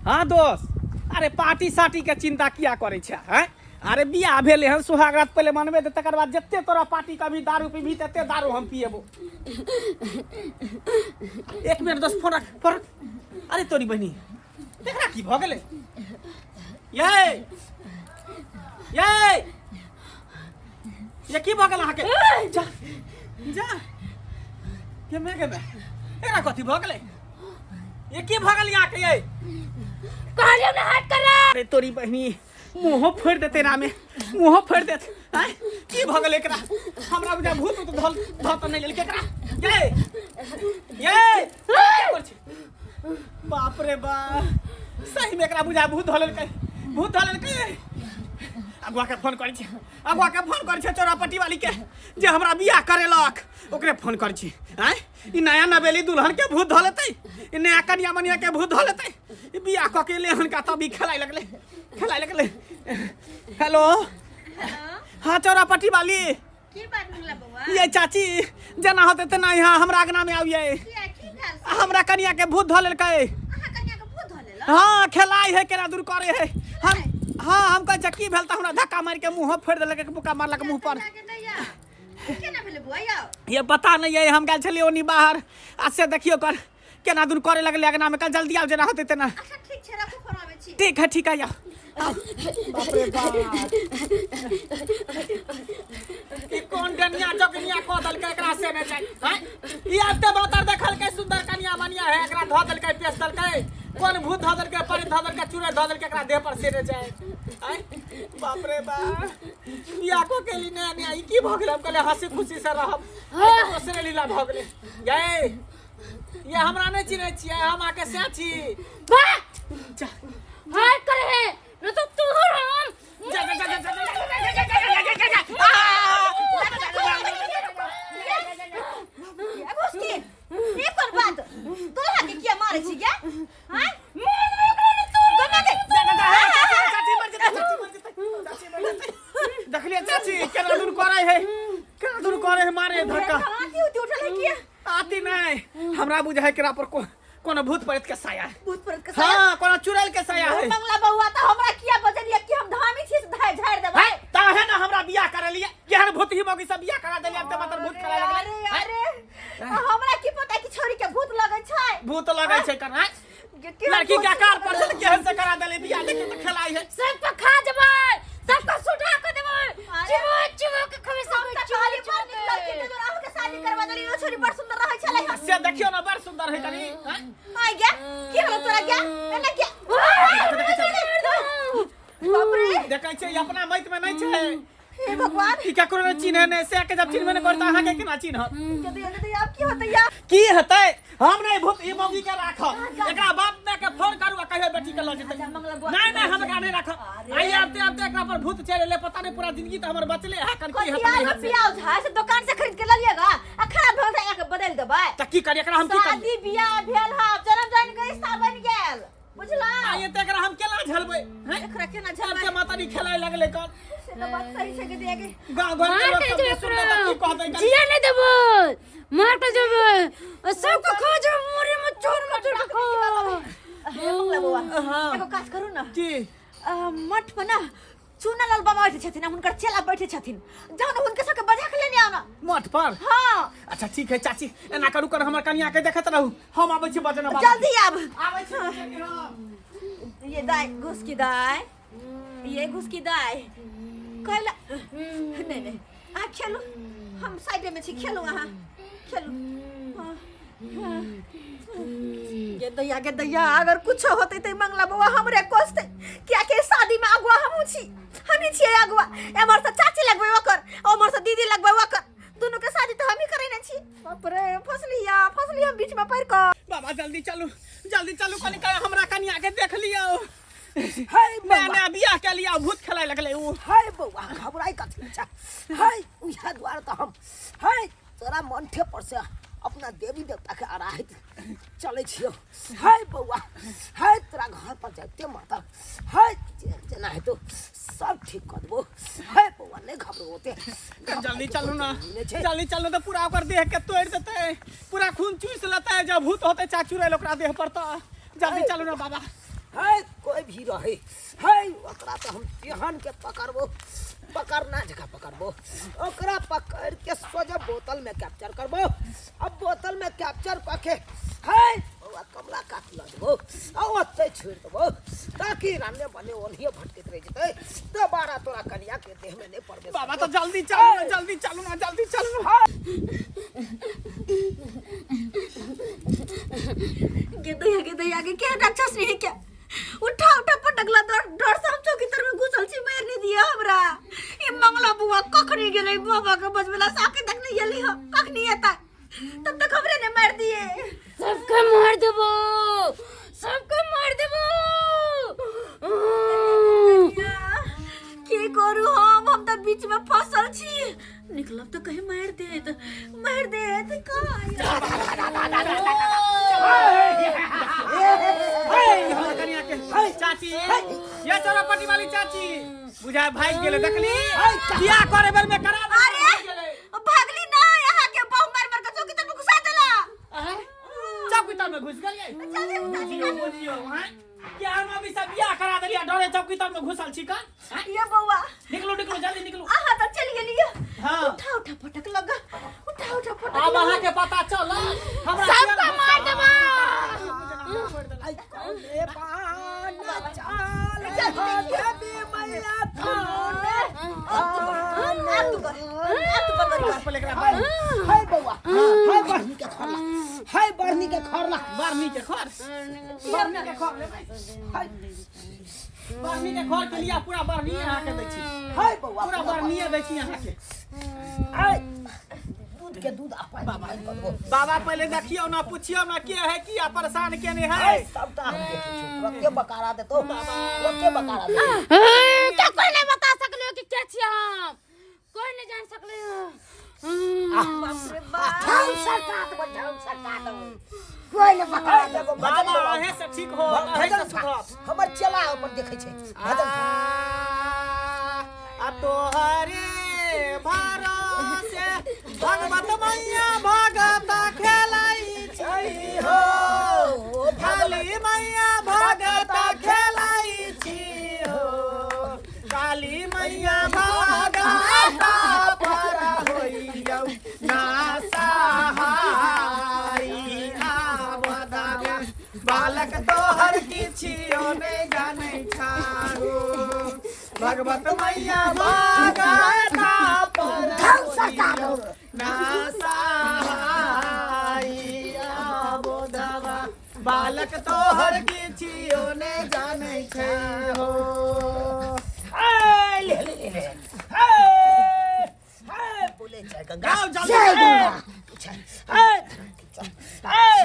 हाँ दोस्त, अरे पार्टी साटी के चिंता किया करे छे हैं? अरे बियाह भेले हन, सुहाग रात पहले मनबे ते तकर बाद जते तोरा पार्टी कभी दारू पीबी तते दारू हम पिएबो। एक मिनट दोस्त, फोन रख, फोन रख। अरे तोरी बहिनी, एकरा की भ गेलै? ये ये ये की भ गेल अहाँके? जा जा, के मे के मे एकरा कथी भ गेलै? ये की भ गेल यहाँ के? ये कहलियौ ने हट कर। अरे तोरी बहिनी, मुंहो फोड़ देते रामे, मुंहो फोड़ देत। आय की भ गेल एकरा? हमरा बुझा भूत उत धल ध त नहीं लेलकै एकरा। ये ये की कर छी? बाप रे बाप, सही में एकरा बुझा भूत धऽ लेलकै, भूत धऽ लेलकै। अगुआ के फोन करै छी, अगुआ के फोन करै छी, चौरापट्टी वाली के जे हमरा बियाह करेलक ओकरे फोन करै छी। आँय, ई नया नवेली दुल्हन के भूत धऽ लेतै, ई नया कनिया मनिया के भूत धऽ लेतै। ई बियाह कऽ के एलै हनका तब ई खेलाय लगलै, खेलाय लगलै। हेलो, हाँ चौरापट्टी वाली। की बात भेलै बौआ? ये चाची, जेना होतै तेना यहाँ हमरा अंगना में आबियै। किया, की भेल? हमरा कनिया के भूत धऽ लेलकै। अहाँ कनिया के भूत धऽ लेलक? हाँ, खेलाइ है, केना दूर करे है। हम हाँ, हम कहै छियै की भेल तऽ हमरा धक्का मारि के मुँह फोड़ि देलक, एक बुक्का मारलक मुँह पर। कनिया के दैया केना भेलै बौआ यौ? ये पता नहीं है, हम गेल छलियै ओनी बाहर आ से देखियो कर केना दूर करे लगलै अंगना में। कल जल्दी आउ, जेना होतै तेना। अच्छा ठीक छै, रखू फोन, आबै छी। ठीक है, ठीक है, जाओ। बाप रे बाप, ई कोन डनिया जोगनिया कऽ देलकै एकरा से नहि जाय हैं? ई आते बातर देखलकै सुंदर कनिया मनिया है, एकरा धऽ देलकै, पेश देलकै। कोन भूत धऽ देलकै, परी धऽ देलकै, चूड़े धऽ देलकै एकरा देह पर से नहि जाय। आँय? बाप रे बाप, बियाह कऽ के एली नया नया, ई की भऽ गेलै? हम कहलियै हंसी खुशी से रहब, ई तऽ दोसरे लीला भऽ गेलै। गै ये, हमरा नहि चिन्है छियै? हम अहाँके सएह छी। वाह! जा। हाथ करे है न तो तोहर हम जा जा जा जा जा जा जा जा जा जा जा जा। ए भुसकी, ई कोन बात? दुल्हा के किया मारै छी गे? हैं? गन्ना दे। चाची मर जेतै, चाची मर जेतै, चाची मर जेतै। देखलियै चाची, केना दूर करै है, केना दूर करै है, मारे धक्का। आती उती उठल है किया? आती नहीं, हमरा बुझाय एकरा पर कोनो भूत प्रेत के साया है। भूत प्रेत के साया? हाँ, कोनो चुड़ैल के साया है। मंगला बउआ, त हमरा किया बजलिए कि हम धामी छी से धाय झाड़ देबै? है, ताहे ना हमरा बियाह करे लिए केहन भूत ही मौगी सब बियाह करा देलिए, अब त मतलब भूत करा लगलै। अरे अरे, हमरा की पता कि छोरी के भूत लगै छै। भूत लगै छै कर, हैं? के लड़की भूत के आकार पर लगै से केहन से करा देले बियाह, लेकिन त खेलाई है। सबके खा जेबै, सबके सुठा के देबै। अरे। चिबो चिबो के खबे हम सब त चिबो कहली चिबो बड़ नीक लड़की के। के जोड़ अहाँके शादी करवा देली, ओ छोरी बड़ सुंदर रहै छलै। से देखियो ना, बड़ सुंदर है कनी, हैं? आइ गे, की होलो तोरा गे? एने के बाप रे! देखै छै, अपना मैत में नहीं छै। हे भगवान! ई केकरो नहि चिन्है नहि से के जब चिन्हबे नहि करता, अहाँके केना चिन्हत? के दिया, के दिया, आब की होतै या? की हेतै? हम नहि भूत ई मौगी के राखब। एकरा बाप माय के फोन करू आ कहियो बेटी के लऽ जेतै। मंगला बुआ। नहि नहि, हम एकरा नहि राखब। आइ आबते आबते एकरा पर भूत चलि एलै, पता नहि पूरा जिंदगी तऽ हमर बचले है कन की हेतै कथी नहि आलू हेतै। प्याज है से दुकान से खरीद के ललिएगा आ खराब भऽ गेल तऽ एक बदलि देबै? तऽ की करी एकरा, हम की करी? शादी बियाह भेल है, जन्म जन के रिश्ता बनि गेल, बुझला? आइ एते एकरा हम केना झेलबै, हैं? एकरा केना आब झेलबै? के माता दी खेलाय लगलै कन। से तऽ बात सही छै के दिया के। गाँव घर के मार लोग के सब जेबै जे सुनतै तऽ की कहतै कनी? जिया नहीं देबै, मार के जेबै, सबके खा जेबै, मुरी में चूर में चूर के खा। हे मंगला बौआ, हाँ। एगो काज करू ने। की? मठ पर ना चूना लाल बाबा बैठे छथिन आ हुनकर चेला बैठे छथिन, जाउ ने हुनके सबके बजा के लेने आउ ने। मठ पर? हाँ। अच्छा ठीक है चाची, एना करू कर, हमर कनिया के देखैत रहू, हम आबै छी बजना बाबा। जल्दी आब। आबै छी हम। ये दाई घुसकी दाई, ये घुसकी दाई कैला नहीं नहीं, अहाँ खेलू, हम साइडे में छी, खेलू, अहाँ खेलू। हाँ, हाँ। गे दैया, गे दैया, अगर कुछ होतै तऽ मंगला बौआ हमरे कोसतै, कियाकि शादी में अगुआ हमहूँ छी, हमही छियै अगुआ। एम्हर से चाची लगबै ओकर, ओम्हर से दीदी लगबै ओकर, दुनू के शादी तऽ हमही करेने छी। बाप रे, फसली या फसली हम बीच में पड़ि कऽ। बाबा जल्दी चलू, जल्दी चलू, कनि कनि हमरा कनिया के देख लियौ। हाय नया बौआ। नया बियाह के लिया भूत खेलाय लगलै उ। हाय बौआ, घबराइ कथी छै? हाय, उएह दुआरे तऽ हम हाय तोरा मंठे पर से अपना देवी देवता के अराहित चलै छियौ। हाय बौआ, हाय तोरा घर पर जाइते माता हाय जेना हेतौ सब ठीक कऽ देबौ। हाय बौआ, नहि घबरो ओते। जल्दी चलू ना। नहि छै। जल्दी चलू तऽ पूरा ओकर देह के तोड़ि देतै, पूरा खून चूस लेतै जब भूत होतै चाचू रहे ओकरा देह पर। तऽ जल्दी चलू ना बाबा। हाय। रहे है ओकरा तऽ हम तेहन के पकड़बो पकड़ना जगह पकड़बो ओकरा पकड़ के सोझे बोतल में कैप्चर करबो अब बोतल में कैप्चर कऽ के है ओकरा कमला कात लऽ जेबो आ ओतै छोड़ि देबो ताकि राने बने ओनहिए भटकैत रहि जेतै दोबारा तोरा कनिया के देह में नहि प्रवेश बाबा तो जल्दी चलू ना जल्दी चलू ना जल्दी चलू ना गे दैया गे के राक्षस नहीं क्या उठा उठा पटकला डर डर से हम चौकी तर में घुसल छी मार नहीं दिया हमरा ई मंगला बुआ कखनी गेलै बाबा के बजबेला साके तक नहीं गेली हो कखनी एता तब तक हमरे ने मार दिए सबके मार देबो सबके मार देबो की करू हम तऽ बीच में फसल छी निकलब तऽ कहीं मार देत मार देत कहाँ कनिया के चाची ये चौरापट्टी वाली चाची बुझा भाग गेले देखली बियाह करे बेर में करा दे अरे भागली ना यहाँ के बहु मार मार के चौकी तर में घुसा देला चौकी तर में घुस गेलियै बुझियो बुझियो हैं कि हम अभी सब बियाह करा देलियै डरे चौकी तर में घुसल छी का हैं? ये बउआ निकलू निकलू जल्दी निकलू अहाँ तऽ चलि गेलियै हाँ। उठा उठा पटक लगा उठा उठा पटक अब अहाँ के पता चल हमरा सबके मार देबो आई कौने बान चाल हो देवी मैया कौने आब तू कर आब तू कर बड़ी पहले एकरा हाय हाय बउआ हाय बढ़नी के खरला हाय बढ़नी के खरला बारनी के खर बारनी के खर लेबै हाय बारनी के खर के लिया पूरा बारनी अहाँ के दै छी हाय बउआ पूरा बारनी दै छी अहाँ के हाय दूध के दूध आ पानी पानी कऽ देबो बाबा पहले देखियौ ना पुछियौ ना के है की आ परेशान केने है हाय सबटा हम देखै छियौ तुरन्ते बकारा देतौ तुरन्ते बकारा देतौ क्या कोई नहीं बता सकले हो कि क्या छियै हम कोई नहीं जान सकले हो बाप रे बाप ढंग से काट ढंग से काट कोई ने पकड़ा देबो भजन बाबा लगाओ। अहें से ठीक हो अहें से भजन सुधरत हमर चेला अपन देखै छै भजन आ तोहरे भरोसे भगवत मैया भगत खेलाई छी हो काली मैया भगत खेलाई छी हो काली मैया भगत पर होई जाऊ ना सहाई आवदावे बालक तोहर किछियो ने जानै छाहु भगवत मैया भगत पर होई ना सहाई आवदावा बालक तोहर किछियो ने जानै छै हो हाय ले ले ले ले हाय हाय बोले जय गंगा जाओ जल्दी जय गंगा हाय हाय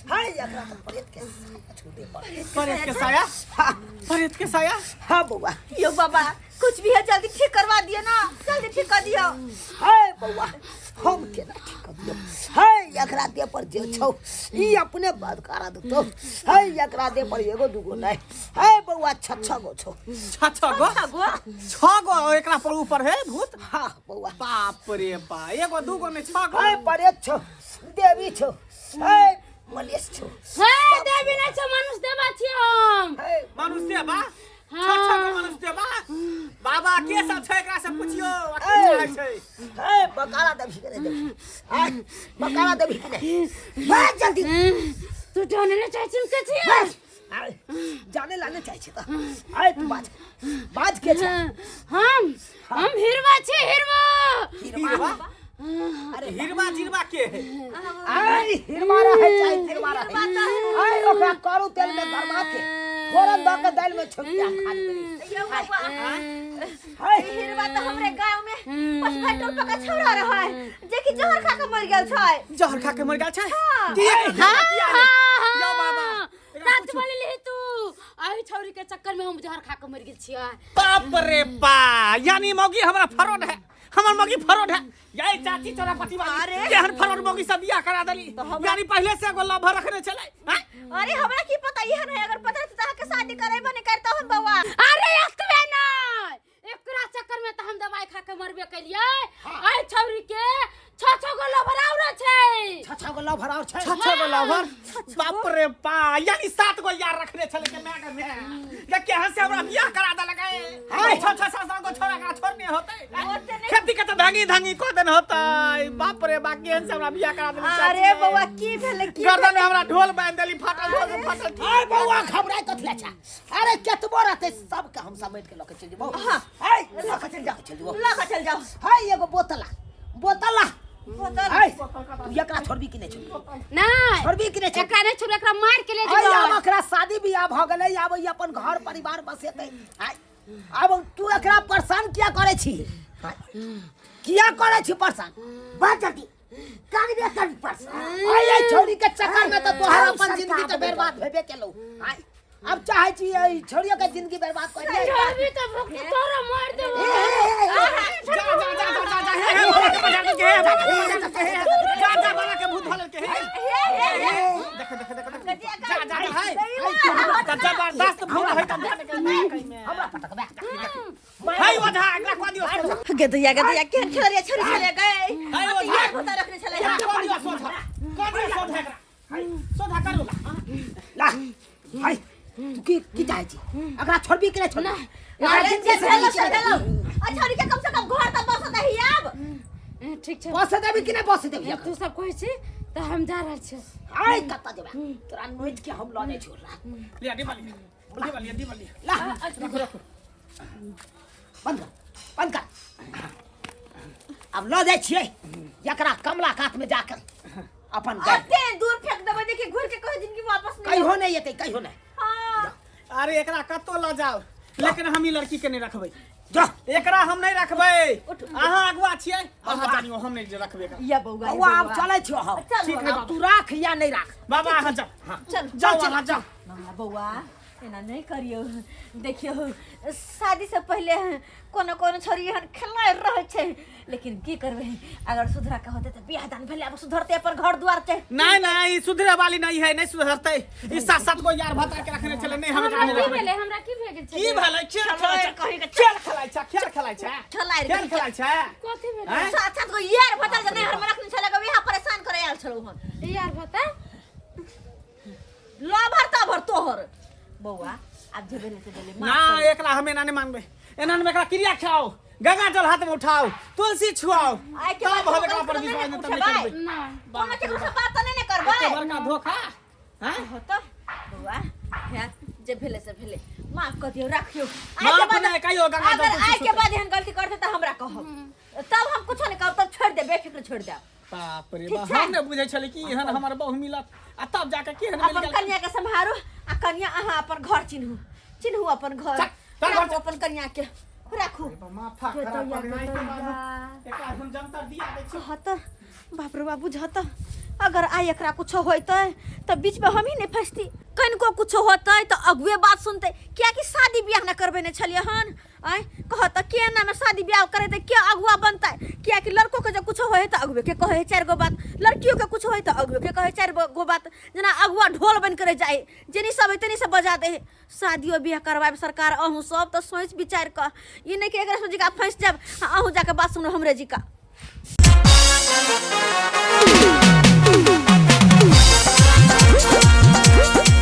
हाय एकरा तऽ प्रेत के साया छू दे पर प्रेत के साया प्रेत के साया हाँ बउआ यो बाबा कुछ भी है जल्दी ठीक करवा दियो ना जल्दी ठीक कर दियो हाय बउआ हम केना ठीक कर दियो हाय एकरा देह पर जे छौ ई अपने बदकारा देतौ हाय एकरा देह पर एगो दूगो नहीं हाय बउआ छ छ गो छौ छ छ गो गो छ गो एकरा पर ऊपर है भूत हाँ बउआ बाप रे बा एगो दूगो में छ गो हाय परेत छौ देवी छौ हाय मलेश छौ हे देवी नहीं छौ मनुष्य देवा छियै हम हाय मनुष्य बा छ छ गो मनुष्य बा बाबा के सब छै एकरा से पुछियो आ की चाहै छै हाय बकारा देवी के नहीं देवी हाय बकारा देवी के नहीं भाग जल्दी तू जाने ले चाहै छिन के छियै भाग आय, जाने लाने चाहै छी तऽ आय तू बाज बाज के छै हम हम हिरवा छी हिरवा हिरवा अरे हिरवा जिरवा के है आय हिरवा रहै चाहे तिरवा रहै आय ओकरा करू तेल में गरमा के फोरन दऽ के दालि में छौंक के खा लेबै यो बाबा हाय हिरवा तऽ हमरे गांव में पछुआ टोल पका छौड़ा रहै जे कि जहर खा के मर गेल छै जहर खा के मर गेल छै हाँ। की हाँ, किया रे? यो बाबा एकरा सच बोलली तू आही छौरी के चक्कर में हम जहर खा के मर गेल छियै बाप रे बा यानी मौगी हमरा फरोड है हमर मौगी फरोड है यही चाची तोरा पति वाली अरे। केहन फरोड मौगी सब बियाह करा देली यानी पहले से एगो लभर रखने छलै हैं? अरे हमरा की पता इहे नहीं अगर पता रहता त अहाँके शादी करे बने करता हम बउआ अरे एतबे नहि एकरा चक्कर में तऽ हम दवाई खा के मरबे केलियै आइ छौरी के छ छ गो लभर और छै छ छ गो लभर और छै छ छ गो लभर बाप रे रे पा, यानी 7 गो यार रखने छले के my के my. या केहन से हमरा बियाह करा देलक है। छह छह सात सात गो छोरा एकरा छोड़ने होतै। खेती के तऽ धंगी धंगी कऽ देने होतै। बाप रे बा, केहन से हमरा बियाह करा देलक चाची। अरे बौआ, की भेलै की? गर्दन में हमरा ढोल बांधि देली, फाटल ढोल से फाटल। अरे बौआ, घबराय कथी लै छै? अरे केतबो रहतै सबके हम समेट के लऽ के चलि जेबौ। हाँ। है लऽ के चलि जाओ, चलि जेबौ। लऽ कऽ चलि जाओ। है एगो बोतल ला, बोतल ला। बोतल। है तू एकरा छोड़बी कि नहि छोड़बी? नहीं। छोड़बी कि नहि छोड़बी? एकरा नहीं छोड़बी, एकरा मार के ले आइ जेबै। आब एकरा शादी बियाह भऽ गेलै, आब ई अपन घर परिवार बसेतै। आइ आब तू एकरा परेशान किया करै छी? आइ, किया करै छी परेशान? बात जल्दी करबे करी परेशान। आइ एहि छौड़ी के चक्कर में तऽ तोहर अपन सरकार जिंदगी तऽ बदल। बर्बाद भेबे केलौ। आइ अब चाहे छी एहि छौड़ियो के जिंदगी बर्बाद कर दियै। छोड़बी तऽ भुख तोरा मार देबो। जा जा जा जा जा जा, हे हे बाबा के बजा के, हे बाबा के बजा के, हे जा जा बाबा के भूत धऽ लेलकै, हे देख देख देख देख, जा जा जा, हे त जबरदस्त भूत है त ध्यान के हमरा पटकबे। हे ओझा, एकरा कह दियौ सोझा। गदैया गदैया, केहन खेलरिया छोरी छले गए। हे ओझा, यार भूता रखने छले। एकरा कह दियौ सोझा, कह दियौ सोझा, एकरा सोझा करू। ला हाय, तू की की चाहे छी? एकरा छोड़बी कि नहि छोड़बी? एकरा अरे जिंदगी जे से भेलो नहीं से छोड़बी। भेलो, आ छोरी के कम से कम घर तऽ बसत ही आब। ठीक छै। बस देबी कि नहि बस देबी? तू सब कहै छी तऽ हम जा रहल छी। आइ कतऽ जेबे? तोरा नोच के हम लऽ जाइ छियौ। ला। लिया डिब्बा लिया, डिब्बा लिया, डिब्बा लिया। ला। रखो रखो। बंद कर, बंद कर। आब लऽ जाइ छियै एकरा कमला कात में जाकर अपन गाय। अते दूर फेंक देबै देखी, घुर के कहो जिंदगी वापस नहीं। कहियो नहि एतै, कहियो नहि। हाँ। अरे एकरा कतौ लऽ जाओ, लेकिन हम ई लड़की के नहि रखबै। जा। एकरा हम नहि रखबै। अहाँ अगुआ छियै, अहाँ जानियो, हम नहि रखबै एकरा। या बौआ। बौआ, आब चलै छियौ हम। चल। ठीक है। आब तू राख या नहि राख। बाबा, अहाँ जाओ। चल। जाओ, अहाँ जाओ। बौआ, बौआ, एना नहि करियौ। देखियौ, शादी से पहिले कोनो कोनो छोरी एहन खेलाइ रहै छै, लेकिन की करबै, अगर सुधरा के होतै तऽ बियाह दान भेलै, आब सुधरतै, अपन घर दुआर छै। नहीं नहीं, ई सुधरे वाली नहीं है, नहीं सुधरते। ई सात सात गो यार भता के रखने चले। नहीं, हम एकरा हमरा नहीं की रखबै। भेलै? हमरा की भए गेल की छलै? भेलै? खेल खेलाइ छै, कहीं के खेल खेलाइ छै, खेल खेलाइ छै। खेलाइ खेल खेलाइ छै। कथी भेलै? हैं? सात सात गो यार भतर जे नैहर में रखने छलै, वएह परेशान करे आयल छलौ हन। यार बता। लभर तभर तोहर। बौआ, आब जे भेलै से भेलै। ना, एकरा हम एना नहीं मानबै, एना नहीं। एकरा क्रिया खाओ, गंगा जल हाथ में उठाओ, तुलसी छुआओ, आइ के तब बाद हम एकरा पर नहीं विश्वास नहीं तब नहीं उठेबै। करबै। ना। कोनो केकरो से बात तऽ नहि ने करबै। एते बड़का धोखा हैं? हो तऽ बौआ, हे जे भेलै से भेलै, माफ कऽ दियौ, राखियौ। आइ के माफ बाद नहि कहियो, गंगा जल अगर तुलसी आइ के छुतै। बाद एहन गलती करतै तऽ हमरा कहब, तब हम कुछो नहि कहब, तब छोड़ि देब, बेफिक्र छोड़ि देब। बाप रे ठीक बाप, छै। हम नहि बुझै छली कि एहन हमर बहु मिलत, आ तब जाके केहन मिल अपन गेल। कन्या के सम्हारू, आ कन्या अहाँ अपन घर चिन्हू, चिन्हू अपन घर। चल, चल घर। राखू अपन कन्या के, राखू। माथा खराब कर देने के बाद एकरा हम जंतर दिया दै छी। कहत बाप रे बाप, बुझत अगर आइ एकरा कुछो होइतै तऽ बीच में हम ही नहीं फंसती। कनिको कुछो होतै तऽ अगुए बात सुनतै, कियाकि शादी बियाह न करबे ने छलियै हन। आँय कहत के एना में शादी बियाह करेतै, के अगुआ बनतै? कियाकि लड़को के जब कुछो होय तऽ अगुए के कहै चारि गो बात, लड़कियों के कुछो होय तऽ अगुए के कहै चारि गो बात। जेना अगुआ ढोल बनि के रहि जाइ, जेनी सब है तेनी सब बजा दे है। शादियो बियाह करवाएब सरकार अहूँ सब तऽ सोचि विचारि कऽ, ई नहि कि एकरा जी का फँसि जायब आ अहूँ जाके बात सुनू हमरे जी का।